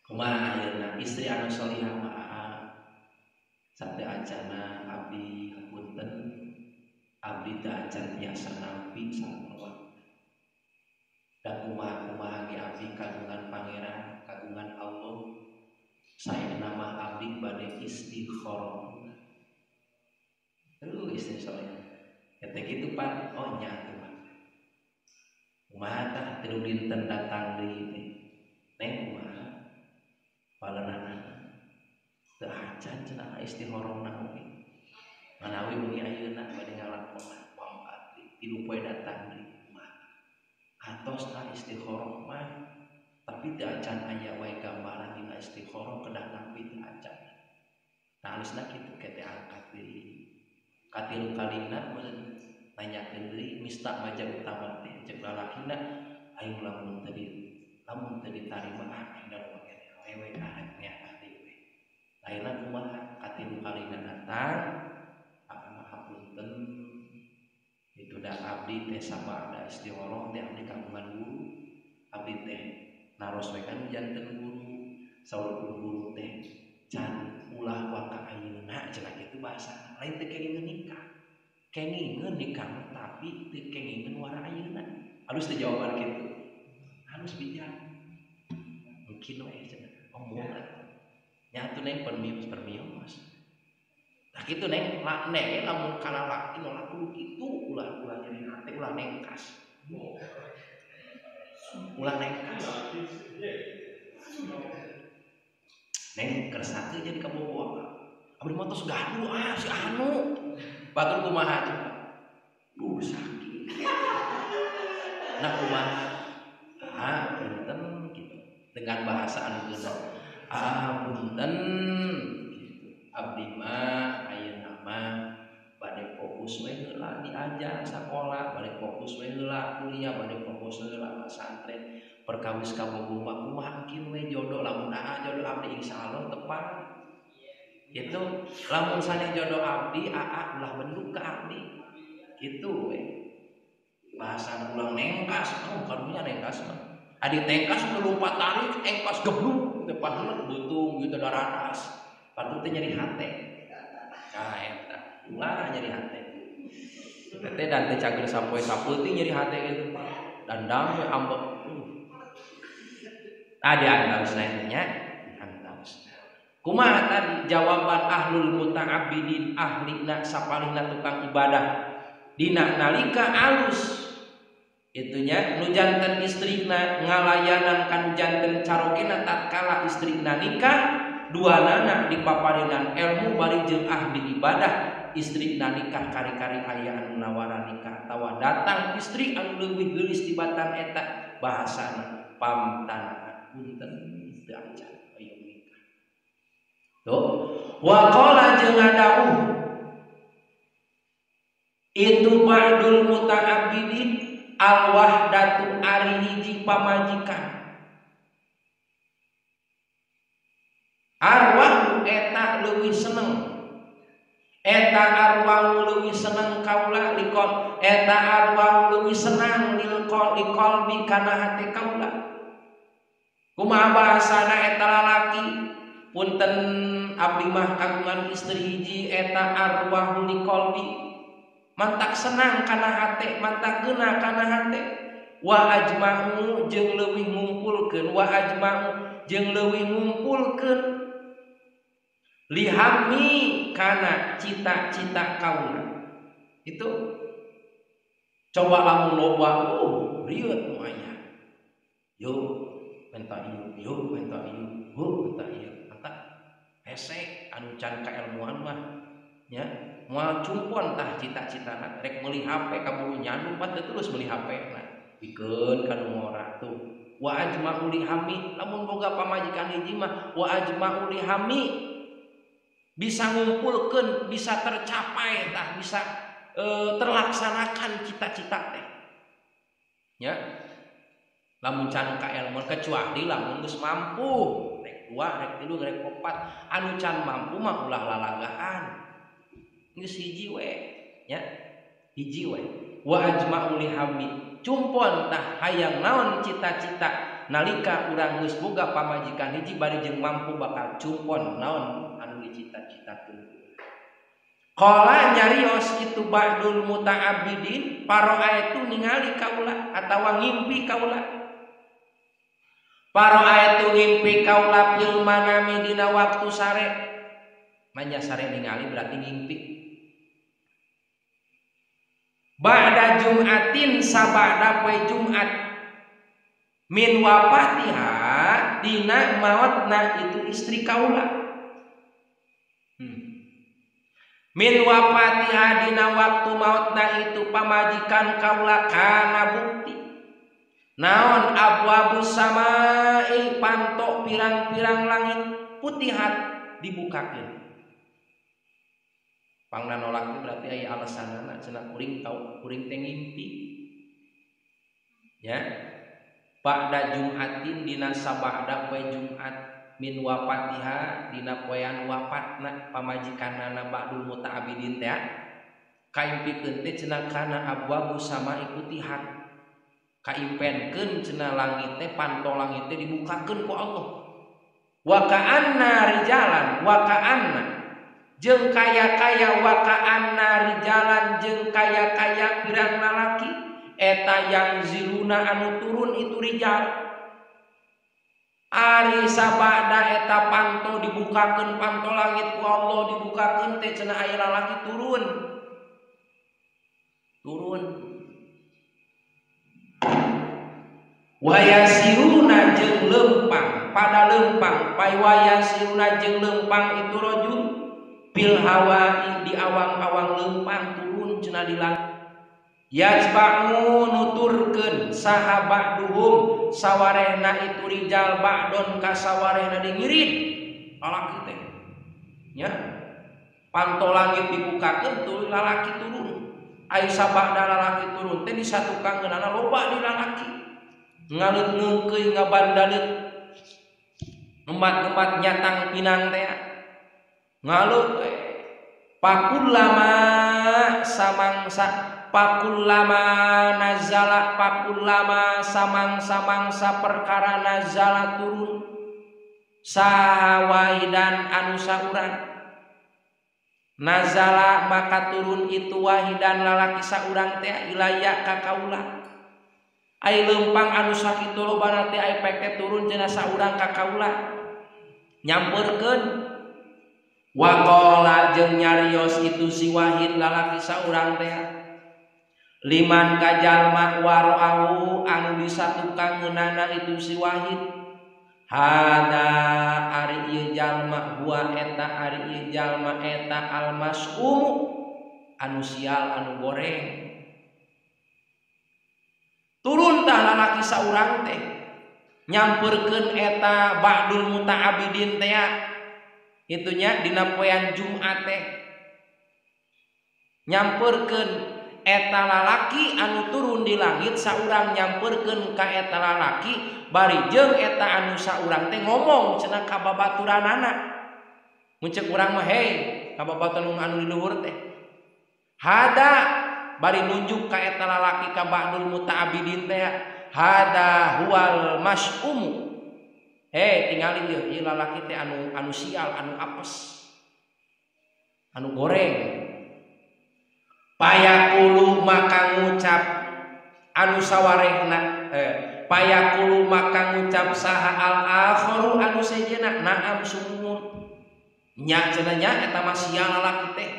Kumaha ayeuna istri anu solihah mah sate acana abdi hapunten abdi teu acan biasa nampi sapoe. Da kumaha-kumaha ge abdi kagungan pangeran, kagungan Allah. Saena mah abdi bade istikharah. Istri solehah. Eta kitu pan, oh nya atuh mah. Kumaha tah tilu dinten datang deui teh. Neng kumaha? Paleunana teu acan cenah istikharahna oge. Manawi wengi ayeuna bade ngalakonan wangkat tilu poe datang deui kumaha. Atos tah istikharah mah tapi teu acan aya wae gambaran dina istikharah kedah nampi teu acan. Nah alusna kitu ke teh angkat deui. Katilu kalina meureun nanyakeun deui mista maja utama teh ceuk lalakina aing lamun teu ditarima ah aing da loba keneh awewe ah nya deui we. Ayeuna kumaha katilu kalina datang aa hapunten itu da abdi teh sabada istikharah teh abdi kagungan guru abdi teh naros we kan janten guru saur guru teh can ulah waka ayeuna cenah kitu bahasa lain teu kengingeun nikah kengingeun nikah tapi teu kengingeun wara ayeuna halus teh jawaban kitu halus bijak mungkin we cenah omongan nya atuh neng permios tah kitu neng neng lamun kalalaki nolak kudu kitu ulah ulah nyeri hate ulah nengkas ulah nengkas neng kersa teu jadi kabogoh abdi mah tos gaduh ah si anu batur kumaha coba duh sakit nah kumaha ah punten gitu dengan bahasa anu geuna ah punten gitu abdi mah ayeuna mah bade fokus we heula diajar sakola bade fokus we heula kuliah bade fokus heula pesantren perkawis kabogoh mah kumaha engkin we jodoh lamun aa jodoh abdi insyaallah tepat gitu lamun sanes jodoh abdi aa ulah benduk ka abdi gitu we bahasa ulang nengkas oh karunya nengkas mah adi tengkas lompat tarik engkas gebluk depan butung gitu dararas patut teh nyeri hate nah eta ulah nyeri hate teteh dan teh cager sapoe sapeuting nyeri hate gitu dandang we ambek tadi antausna nya antausna kumaha tadi jawaban ahlul muta'abbidin ahlina sapalihna tukang ibadah dina nalika alus itunya nu janten istrina ngalayanan kanu janten carogena tatkala istrina nikah duanana dipaparinan ilmu bari jeung ahli ibadah istrina nikah kari-kari aya anu nawaran nikah atawa datang istri anu leuwih geulis tibatan eta bahasana pamtana punten teu acan ayo nikah tuh wa qala jeung ngadawuh itu ba'dul muta'abbidin al wahdatu ari hiji pamajikan arwah eta leuwih seneng eta arwah leuwih seneng kaula likol eta arwah leuwih senang lil qalbi kana hate kaula kumaha bahasana eta lalaki punten abdi mah kagungan istri hiji eta arwah liqalbi mantak senang kana hate mantak geuna kana hate wa ajma'u jeung leuwih ngumpulkeun wa ajma'u jeung leuwih ngumpulkeun lihami kana cita-cita kaula itu coba lamun loba rieut nu aya yo minta ieu yo minta ieu heuh minta ieu mantap hese anu can kaelmuan mah nya moal cumpon tah cita-citana rek meuli HP kaburu nyandu pan teu terus meuli HP na pikeun ka nu ngora tuh wa ajma'u lihami lamun boga pamajikan hiji mah wa ajma'u lihami bisa ngumpulkeun bisa tercapai tah bisa terlaksanakan cita-cita teh nya lamun can kaelmuan kecuali lamun geus mampu rek 2 rek 3 rek 4 anu can mampu mah ulah lalagaan geus hiji we nya hiji we wa ajma'u lihami Cumpon tah hayang naon cita-cita nalika urang geus boga pamajikan hiji bari jeung mampu bakal cumpon naon anu dicita-citakeun. Qala nyarios itu ba'dul muta'abbidin paroa itu ningali kaula atawa ngimpi kaula. Paroa itu ngimpi kaula fil manami dina waktu sare. Manya sare ningali berarti ngimpi. Ba'da Jum'atin sabada poe Jumat min wafatiha dina maotna itu istri kaula. Min wafatiha dina waktu maotna itu pamajikan kaula kana bukti naon abwabu samai pantok pirang-pirang langit putihat dibukakeun. Pangna nolak berarti aya alasanana cenah kuring tau kuring teh ngimpi. Ya. Ba'da Jum'atin dina sabada poe Jumat min wafatiha dina poean wafatna pamajikanana ba'dul muta'abidin teh kaimpikeun teh cenah kana abwabu samai putihat. Kaimpenkeun cenah langit teh panto langit teh dibukakeun ku Allah. Wa ka'anna rijalan wa ka'anna jeung kaya-kaya waka'anna rijalan jeung kaya-kaya pirang lalaki eta yang ziluna anu turun itu rijal. Ari sabada eta panto dibukakeun panto langit ku Allah dibukakeun teh cenah aya lalaki turun. Turun. Wayasiruna jeung lempang pada lempang pai wayasiruna jeung lempang itu rajul pil hawai di awang-awang lempang turun cenah di langit. Yajba'u nuturkeun saha ba'duhum sawarehna itu rijal ba'don ka sawarehna dingirit lalaki teh nya panto langit dibukakeun tuluy lalaki turun. Ai sabada lalaki turun teh disatukangeunana loba di lalaki ngaleut ngeungkeuy ngabandaleut ngemat-ngemat nyatang pinang teh ngalut pakullama samangsa pakullama nazala pakullama samangsa-mangsa perkara nazala turun saha wahidan anu saurang nazala maka turun itu wahidan lalaki saurang teh ilaya ka kaula. Ai lempang anu sakitu lobana teh ai pek teh turun cenah saurang ka kaula nyampeurkeun. Waqala jeung nyarios itu si wahid lalaki saurang teh liman kajalma waro'ahu anu disatukangeunana itu si wahid hada ari ieu jalma huwa eta ari ieu jalma eta almas'um anu sial anu goreng. Turun tah lalaki saurang teh nyampeurkeun eta ba'dul muta'abidin teh itunya dina poean Jumat teh nyampeurkeun eta lalaki anu turun di langit saurang nyampeurkeun ka eta lalaki bari jeung eta anu saurang teh ngomong cenah ka babaturanana. Mun ceuk urang mah hei ka babaturan anu di luhur teh hada bari nunjuk ka eta lalaki ka ba'dul muta'abidin teh hada huwal mas'umu. Hei tingali ieu ieu lalaki teh anu sial anu apes anu goreng. Payaqulu maka ngucap anu sawarehna payaqulu maka ngucap saha al akharu anu sejenna na'am sumuhun nya cenah nya eta mah sial lalaki teh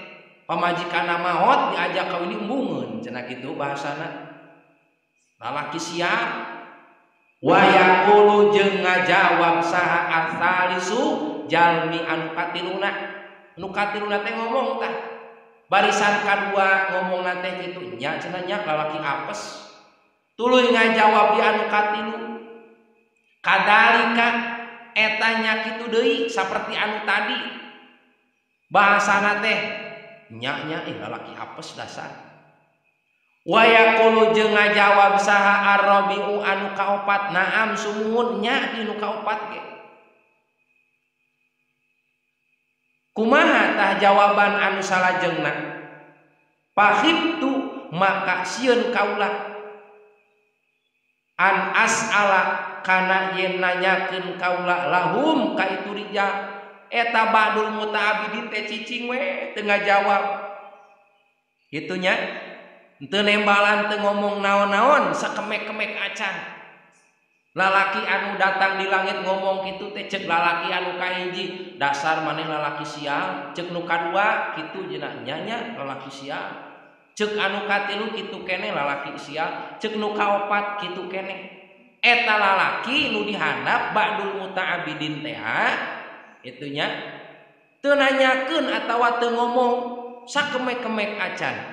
pamajikanna maot diajak kawin embungeun cenah kitu bahasana lalaki sial. Wa yaqulu jeung ngajawab saha asalisu jalmi anu katiluna. Nu katiluna teh ngomong tah barisan kadua ngomongna teh kitu nya cenah nya lalaki apes tuluy ngajawab di anu katilu kadalika eta nya kitu deui saperti anu tadi bahasana teh nya nya lalaki apes dasar. Wa yaqulu jeung ngajawab saha arrabiu anu kaopat na'am sumuhun nya di nu kaopat ge. Kumaha tah jawaban anu salajengna? Pahibtu maka sieun kaula. An as'ala kana yen nanyakeun kaula lahum ka itu rijal eta ba'dul muta'abidin teh cicing we teu ngajawab. Kitu nya teu nembalan teu ngomong naon-naon sakemek-kemek acan. Lalaki anu datang di langit ngomong kitu teh cek lalaki anu kahiji dasar maneh lalaki sial, cek nu kadua kitu cenah nya lalaki sial, cek anu katilu kitu keneh lalaki sial, cek nu kaopat kitu keneh. Eta lalaki nu dihandap ba'dul muta'abidin teh itu nya teu nanyakeun atawa teu ngomong sakemek-kemek acan.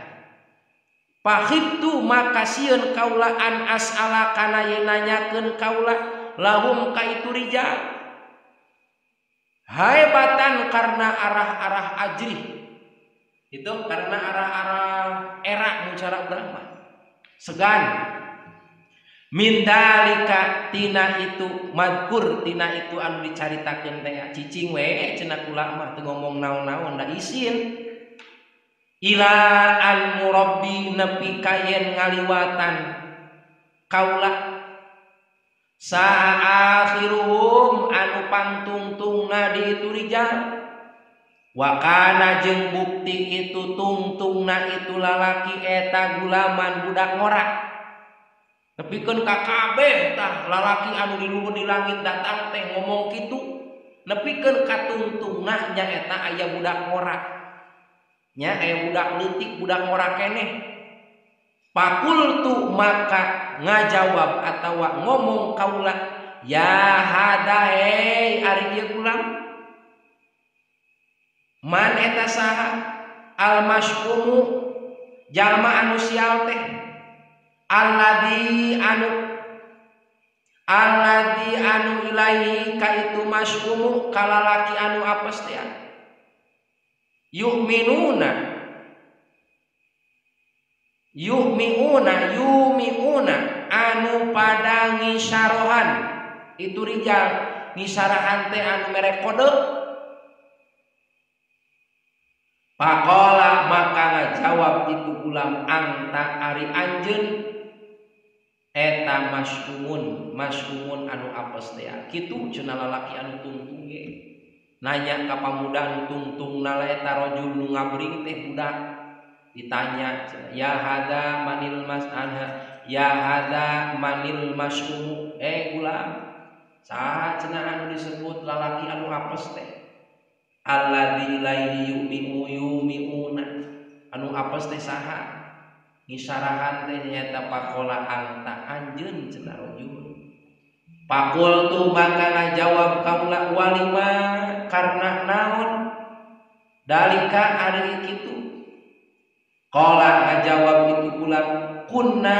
Pahibtu maka sieun kaula an as'ala kana yen nanyakeun kaula lahum ka itu rijal haibatan karena arah-arah ajrih itu karena arah-arah era mun cara urang mah segan min dalika tina itu madkur tina itu anu dicaritakeun teh cicing we cenah kula mah teu ngomong naon-naon da isin ila al murabbi nepi kayen ngaliwatan kaula saa akhiruhum anu pangtungtungna di itu rijal wa kana jeung bukti itu tungtungna itu lalaki eta gulaman budak ngora nepikeun ka kabeh tah lalaki anu di luhur di langit datang teh ngomong kitu nepikeun ka tungtungna nya eta aya budak ngora nya aya budak leutik budak ngora keneh. Pakultu maka ngajawab atawa ngomong kaula ya hada hei ari ieu gulam man eta saha al maskumu jalma anu sial teh alladzi anu ilaihi ka itu maskumu kalalaki anu apes teh yu'minuna yu'miuna yumiuna anu pada ngisarohan itu rijal ngisarahan teh anu mere kode. Pakola maka ngajawab itu gulam angta ari anjeun eta maskumun maskumun anu apes teh kitu cenah lalaki anu tungtung ge nanya ka pamuda anu tungtung nala eta rajul nu ngabring teh budak ditanya ya hada manil mas anha ya hada manil maskumu gulam saha cenah anu disebut lalaki anu apes teh alladzi ilaihi yu'minu yu'miuna anu apes teh saha ngisarahan teh nyaeta pakola angta anjeun cenah rajul. Pakultu maka ngajawab kaula walima karena naon dalika ari kitu. Qala ngajawab itu gulam kunna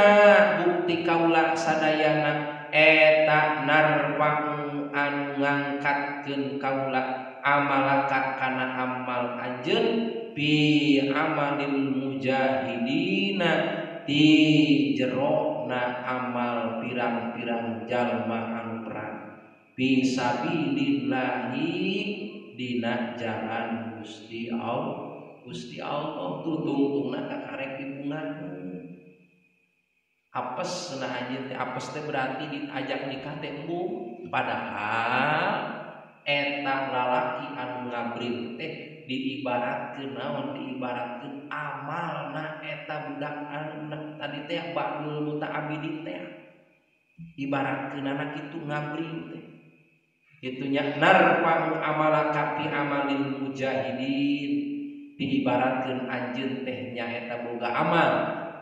bukti kaula sadayana eta narfa'u anu ngangkatkeun kaula amalaka kana amal anjeun bi amalil mujahidina ti jerona amal pirang-pirang jalma anu perang fi sabilillahi dina jalan Gusti Allah. Gusti Allah tuh tungtungna kakarek dibungan apes nah anjeun teh apes teh berarti diajak nikah teh embung padahal eta lalaki anu ngabring teh diibaratkeun naon diibaratkeun amalna eta budak anu tadi teh ba'dul muta'abidin teh ibaratkeunana kitu ngabring teh kitu nya narfa'u amalaka fi amalil mujahidin diibaratkeun anjeun teh nyaeta boga amal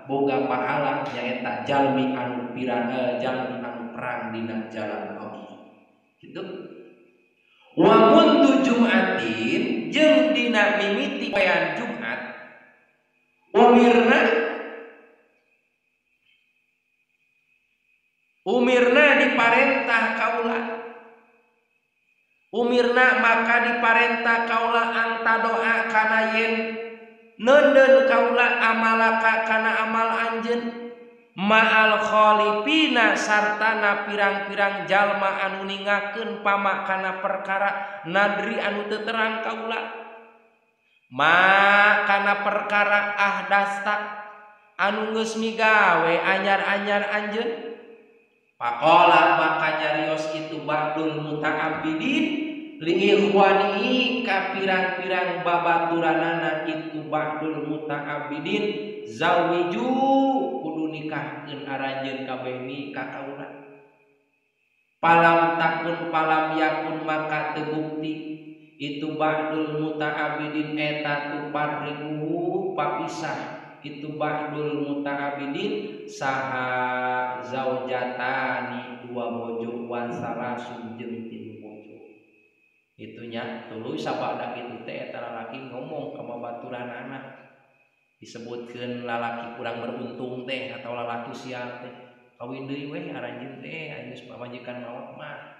boga pahala nyaeta jalmi anu pirang jalmi anu perang dina jalan Allah kitu. Wa mundu Jumatin jeung dina mimiti poean Jumat umirna diparentah kaula umirna maka diparentah kaula angta doa kana yen neundeun kaula amalaka kana amal anjeun ma'al khalifina sartana pirang-pirang jalma anu ningakeun pama kana perkara nadri anu teu terang kaula ma kana perkara ahdasta anu geus migawe anyar-anyar anjeun Pakola maka nyarios itu ba'dul muta'abbidin li ikhwani ka pirang-pirang babaturanana itu ba'dul muta'abbidin zawiju kudu nikahkeun aranjeun kabeh ni ka kaula. Palam takun palam yakun maka terbukti itu ba'dul muta'abbidin eta tuparriku papisah itu ba'dul muta'abidin saha zaujatani dua bojo wa salasun jeung tilu bojo. Itunya tuluy sabada kitu teh eta lalaki ngomong ka babaturanana disebutkeun lalaki kurang beruntung teh atau lalaki sial teh kawin deui weh aranjeun teh anu pamajikan maot mah.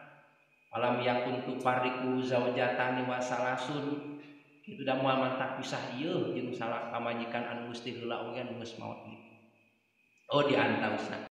Alam yakun tufarriqu zaujatani wa salasun itu da moal mantak pisah ieu jeung salah pamajikan anu geus heula oge anu geus maot. Oh diantausna.